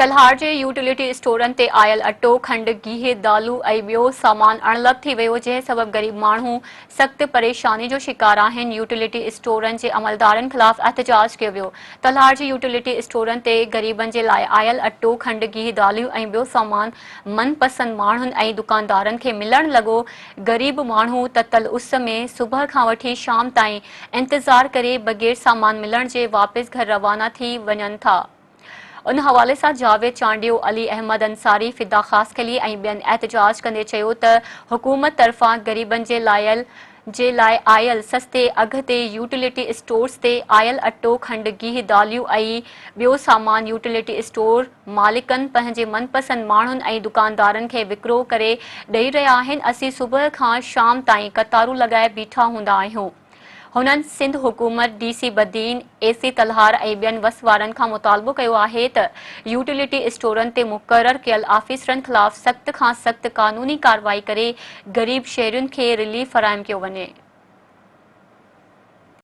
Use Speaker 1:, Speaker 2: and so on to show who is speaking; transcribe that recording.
Speaker 1: تلهار جي يوٽيلٽي اسٽورن تي آيل اٽو، کنڊ، گيهه، دالون ۽ ٻيو سامان اڻلڀ ٿي ويو، جنهن سبب غريب ماڻهو سخت پريشاني جو شڪار آهن، يوٽيلٽي اسٽورن جي عملدارن خلاف احتجاج ڪيو ويو، تلهار جي يوٽيلٽي اسٽورن تي غريبن جي لاء آيل اٽو، کنڊ، گيهه، داليون ۽ ٻيو سامان من پسند ماڻهن ۽ دڪاندارن کي ملڻ لڳو، غريب ماڻهو تتل اس ۾ صبح کان وٺي شام تائين انتظار ڪري بغير سامان ملڻ جي واپس گهر روانا ٿي وڃن ٿا. ان حوالي سان جاويد چانڊيو، علي احمد انصاري، فدا خاصخيلي ۽ ٻين احتجاج ڪندي چيو ته حڪومت طرفان غريبن جي لاء جي لاء آيل سستي اگهه تي يوٽيلٽي اسٽورز تي آيل اٽو، کنڊ، گيهه، داليون ۽ ٻيو سامان يوٽيلٽي اسٽور مالڪن پنهنجي من پسند ماڻهن ۽ دڪاندارن کي وڪرو ڪري ڏئي رهيا آهن، اسين صبح کان شام تائين قطارون لڳائي بيٺا هوندا آهيون. هنن سنڌ حڪومت، D C Badin, A C Talhar ۽ ٻين وس وارن کان مطالبو ڪيو آهي ته يوٽيلٽي اسٽورن تي مقرر ڪيل آفيسرن خلاف سخت کان سخت قانوني ڪارروائي ڪري غريب شهرين کي رليف فراهم ڪيو وڃي.